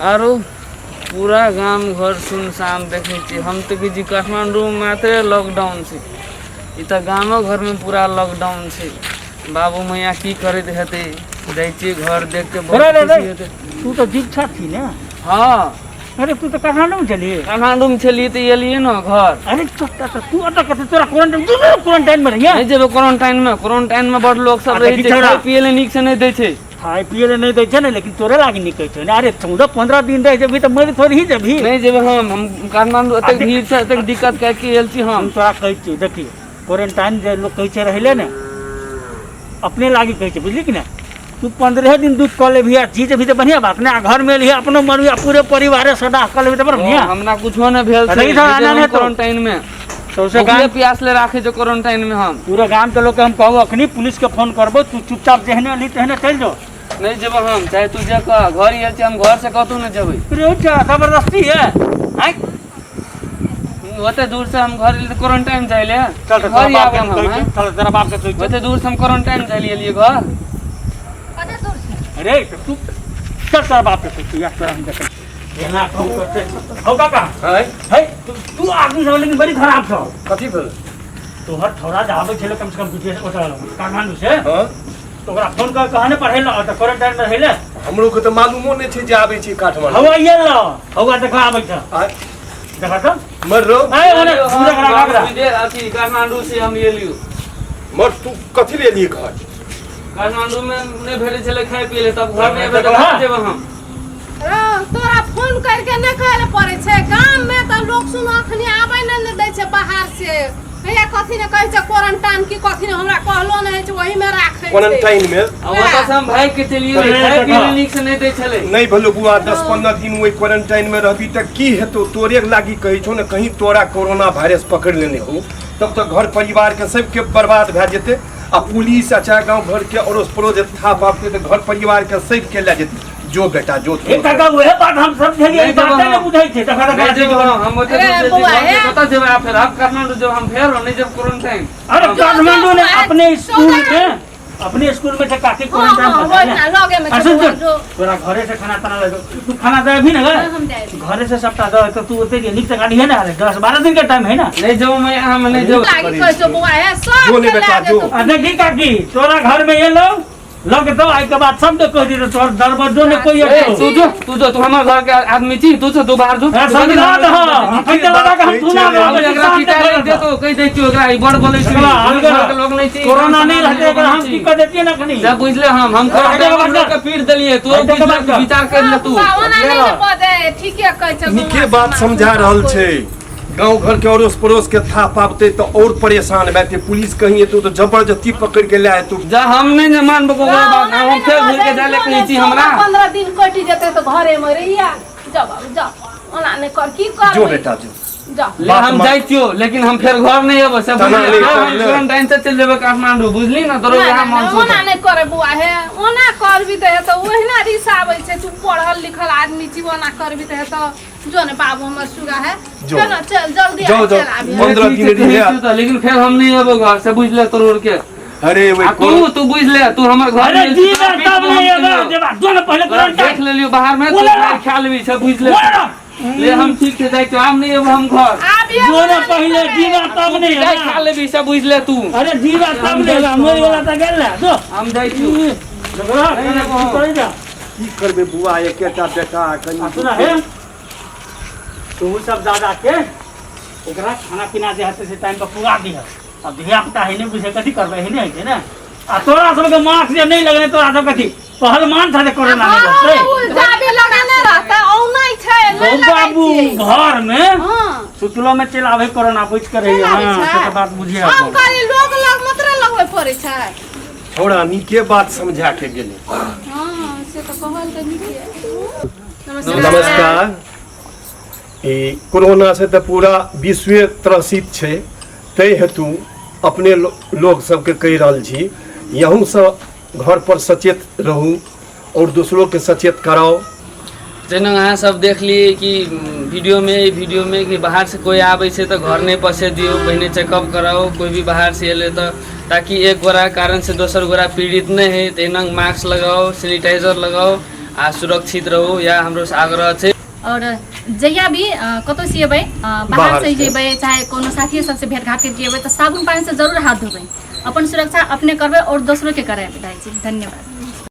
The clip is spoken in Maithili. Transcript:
आरो पूरा गाम घर सुनसान देखै छी हम तऽ कहै छी काठमाण्डूमे मात्रे लॉकडाउन छै ई तऽ गामो घरमे पूरा लॉकडाउन छै बाबू मैया की करैत हेतै जाइ छियै घर देख के अरे बहुत अरे खुशी अरे हेतै तू तऽ दीक्षा छी ने हँ अरे तू तऽ काठमाण्डू मे छली काठमाण्डूमे छलियै तऽ एलियै ने घर अरे तोरा तऽ तू ओतऽ कतऽ तोरा क्वारंटाइन तू क्वारंटाइन मे रहिए नहि जेबै क्वारंटाइनमे क्वारंटाइनमे बड़ लोक सब आ रहै देखी छै छौड़ा। खाय पियै लए नीक से नहि दै छै खाय पियै लए नहि दै छै ने लेकिन तोरे लागी नीक छै ने अरे 14-15 दिन रहि जेबही तऽ मरि थोड़ी ही जेबही नहि जेबै हम काठमाण्डू एतेक भीड़ छै एतेक दिक्कत काटि के आयल छी हम हम तोरा कहै छियौ देखी क्वारंटाइन जे लोक कहै छै रहै ले ने अपने लागी कहै छै बुझली कि नहि तू 15 दिन दुख कऽ लेबही आ जी जेबही तऽ बढ़िआँ बात ने आ घरमे एलही अपनो मरबी आ पूरे परिवारे सदा कऽ लेबही तऽ बड़ बढ़िआँ हमरा कुछो नहि भेल छै अरे ई सब आना नहि हेतौ। क्वारंटाइन मे सौंसे भूखले गाम प्यास ले राखे छै क्वारंटाइन में हम पूरे गाम के लोग के हम कहू अखनी पुलिस के फोन करबो तू चुपचाप जेहने अली तेहने चलि जो नहीं जेबै हम चाहे तू जे कह घर आयल छी हम घर से कतहु नहि जेबै रे क्या जबरदस्ती है आँय? ओते दूर से हम घर एलियै तऽ क्वारंटाइन जाइ ले चल तऽ घर तोरा बाप के आबै हम हम कहै आँय? छियौ, चल तेरा बाप के कहै छियौ। ओते दूर से हम क्वारंटाइन जाइ एलियै घर कते दूर से अरे तऽ तू चल तोरा बाप के कहै छियौ, या तोरा हम देखै छियौ। एना कहू करतै हौ काका आँय है तू तू आदमी सब लेकिन बड़ी खराब छौ कथी भेल तोहर छौड़ा जे आबै छलै कम से कम विदेश ओतऽ काठमाण्डू से हँ तऽ ओकरा फोन कऽ कहने पढ़ै लए तऽ क्वारंटाइन मे रहै लए हमरो के तऽ मालूमो नहि छै जे आबै छै काठमाण्डू हौ आइए ल हौआ देखा आबै छ आँय, देखा तऽ मर रौ आइ ओने पूरा करा करा विदेश अथी काठमाण्डू से हम एलियो मर तू कथी ले एलियै घर काठमाण्डू में नहि भेटै छलै खाय पियै लए तब घर नहि एबै तऽ कहाँ जेबै हम रौ, तोरा फोन करके नहि कहै लए पड़ै छै गाम में तऽ लोक सुन अखनी आबै नहि ने दै छै बाहर से भैया कथी ने कहै छै क्वारंटाइन की कथी ने हमरा कहलो नहि होइ छै ओही में राखै छै क्वारंटाइन में आ ओतऽ से हम भागि के चलि गेलियै खाय पियै लए नीक से नहि दै छलै नहि भेलो बुआ 10-15 दिन ओहि क्वारंटाइन में रहबी तऽ की हेतौ तोरे लागी कहै छौ ने कहीं तोरा कोरोना वायरस पकड़ि लेने हो तब तऽ घर परिवार के सबके बर्बाद भए जेतै आ पुलिस आ चाहे गाँव घर के अड़ोस पड़ोस जे था पापते तऽ घर परिवार के सबके लए जेतै जो बेटा जो ए काका उहे बात हम समझलियै नहि बाते जेबै नहि बुझै छै देखा देखा नहि जेबै हम ओतऽ अरे दूर से बौआ, घर से हे। कतऽ जेबै आ फेर आब काठमाण्डू जेबै हम फेर नहि जेब क्वारंटाइन अरे काठमांडू ने अपने स्कूल चौदह। में अपने स्कूल में से काफी हाँ, क्वारंटाइन हाँ, कर ओहि ना, लगे में आ छै सुन बौआ, सुन जो। तोरा घरे से खाना ताना लगे तू खाना दे भी ना हाँ, हम जाएब। घरे से सबटा दे तो तू ओते नीक से गाड़ी है ना 10-12 दिन का टाइम है ना नहि जेबै मैं हम नहि जेबै लागी कहै छौ बौआ हे सब जो ने के बेटा, लए जो। जेतौ। आ देखी काकी तोरा घर में एलो लग तो आई के बाद सब कह दी तोर दरवाजो ने कोई ए, एतो तू जो तू जो तू हमर घर के आदमी छी तू जो तू बाहर जो हाँ, समझा दह अखन तऽ लगा के हम सुना हम रहल छी, एकरा शांत पिता भऽ लग देतो कहि दै छियौ एकरा ई बड़ बोलै छै देखला, हमर अलगे घर के लोग नहि छी कोरोना नहीं रहते अगर हम की कर देतियै ना अखनी सब बुझले हम हटे के कोरोना बात लोग के पीट देलियै तू हटे के बुझले बात कर। विचार कर ले तू बौआ, ओना नहि ने बजै ठीके कहै छै नीके बौआ, बात समझा रहल छै गाँव घर के अड़ोस पड़ोस के था पाबते तऽ और परेशान भए पुलिस कहीं एतौ तऽ जबरदस्ती पकड़ के ले एतौ जा हम नहि ने मानबो ककरो ना, बात ओना हम नहि फेर ने घुरि के बजै, जाय ले जो कहै ने छी हमरा 14-15 दिन कटि जेतै तऽ घरे मे रहिया जा बाबू जा ओना नहि कर की करबै जो बेटा जो जा ले बात हम मान। जाइ छियौ लेकिन हम फेर घर नहि एबो से तना बुझली नहि फेर हम कर ले। क्वारंटाइन से चलि जेबै काठमांडू बुझली ने तोरो ना, वएह ना, मन ना, छौ ओना नहि करे बौआ हे ओना करबी तऽ हेतौ ओहिना रिस आबै छै तू पढ़ल लिखल आदमी छी ओना करबी तऽ हेतौ जो ने बाबू हमर सुगा है जो। जो ना चल जल्दी जाओ, आ, जाओ। चल आबी 15 ठीक दिन छै, रहिहे। कहै छियौ तऽ, लेकिन फेर हम नहि एबो घर से बुझि ले तोरो के अरे आ ओहि तू तू बुझि ले तू हमर घर अरे मे जीवा तब नहीं एबा जेबा जो ने पहले तोरा देख क्वारंटाइन लेलियो बाहर में तू बोले ना। मारि खा लेबी सब बुझि ले बोले ना। ले हम ठीक से जाइ छियौ आब नहि एबो हम घर आबी जो ने पहले जीवा तब नहीं पिटाइ एबा खा लेबी सब बुझि ले तू अरे जीवा तब नहीं एबा मोर वाला तऽ गेल ना जो हम जाइ छियौ देखला नहीं एबो हम। करे जा की करबै बुआ एकेटा बेटा कनि आ सुना हे तू सब दादा के ओकरा खाना पीना जे हेतै से टाइम पर पुगा दिह अब धिया पुता है नहीं बुझे कथी करबै है नहीं होइ छै ने आ तोरा सबके मास्क जे नहीं लगने तोरा सब कथी पहलमान था जे कोरोना नहीं लगतै जाबे लगाने रहता औनै छै नहि गौ बाबू लगै छियै घर में हां सुतलो में चलि आबै कोरोना बुझि के रहिए चलि आबै हाँ छै। से तऽ बात बुझिए हम कहली लोग लग मात्र लगबै पड़ै छै छौड़ा नीके बात समझा के गेलै हाँ से तऽ कहल तऽ नीके नमस्कार नमस्कार ई कोरोना से तऽ पूरा विश्वे त्रसित छै ताहि हेतु अपने लोग सबके कहि रहल छी यहूँ घर पर सचेत रहू और दोसरोके सचेत कराउ जेना अहाँ सब देखलियै कि वीडियोमे ई वीडियोमे कि बाहरसँ कोइ आबै छै तऽ घर नहि पसै दियौ पहिने चेकअप कराउ कोइ भी बाहरसँ एलै तऽ ताकि एक गोरा कारणसँ दोसर गोरा पीड़ित नहि होइ तहिना मास्क लगाउ सेनिटाइजर लगाउ आ सुरक्षित रहू, इएह हमरो से आग्रह छै। और जहिया भी कतौ से एबै, बाहर से जेबै, चाहे कोनो साथी सबसे भेंट घाट करके एबै, तऽ साबुन पानी से जरूर हाथ धोबै। अपन सुरक्षा अपने करबै और दोसरो के करेबै। दाइ जी धन्यवाद।